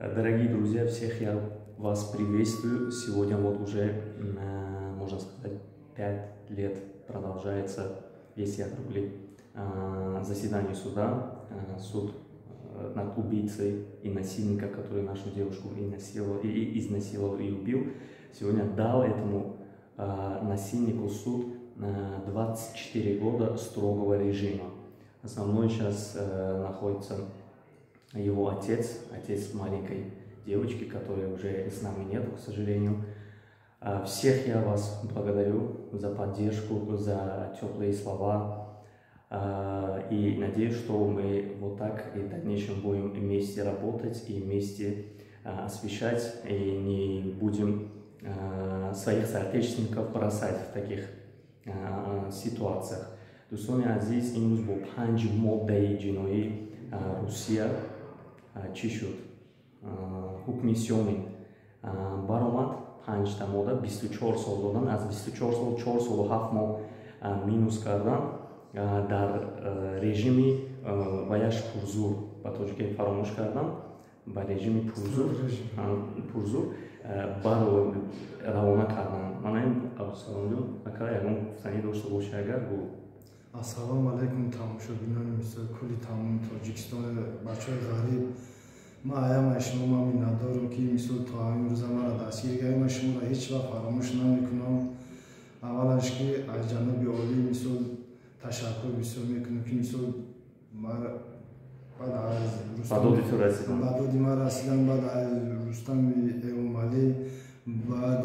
Дорогие друзья, всех я вас приветствую. Сегодня вот уже, можно сказать, 5 лет продолжается, если округлить, заседание суда. Суд над убийцей и насильника, который нашу девушку и насиловал, и изнасиловал, и убил. Сегодня дал этому насильнику суд 24 года строгого режима. Со мной сейчас находится его отец, отец маленькой девочки, которой уже с нами нет, к сожалению. Всех я вас благодарю за поддержку, за теплые слова. И надеюсь, что мы вот так и в дальнейшем будем вместе работать и вместе освещать, и не будем своих соотечественников бросать в таких ситуациях. Дӯстони азиз, имрӯз бо панҷ моддаи ҷиноӣ Русия чӣ шуд, ҳукми Сёмин баромад. Панҷта модда, 24 сол додан, аз 24 сол 4 солу 7 моҳ минус кардан, дар режими ваяш пурзур, ба тоҷикӣ фаромӯш кардам, ба режими пурзур бар равона кардан. Манаин Абдусаломҷон ака, ягон гуфтанӣ дошта бошӣ, агар гӯ. Ассалому алайкум, тамошобинони мисол кулли тамоми Тоҷикистон, бачаҳои ғариб. Ман аямаи шумо, ман миннатдорам, ки мисол то ҳамин рӯза маро дастгир кардед. Ман шуморо ҳеҷ вақт фаромӯш намекунам. Аввалаш, ки аз ҷаноби олӣ мисол ташаккур бисёр мекунам, ки мисол баъд аз ба доди ман расидан, баъд аз Рустами Эмомалӣ, баъд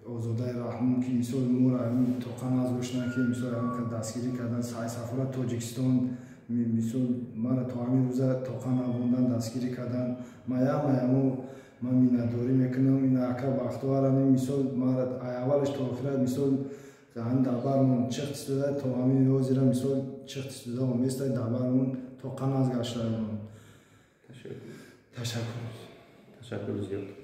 Озодаи Раҳмон, ки мисол моро тоқа назоштанд, ки мисол дастгирӣ кардан сафорат Тоҷикистон, мисол мара то ҳамин рӯза тоқа набондан, дастгирӣ кардан. Маяма ямо ман миннатдорӣ мекунам. Ин ака Бахтоварам, мисол мара аввалаш то охират, мисол ҳамин дар бармон чихт истода, то ҳамин ҳозира мисол чихт истода оместа, дар бармон тоқа назгаштаам. Ташаккур. Ташаккур зиёд.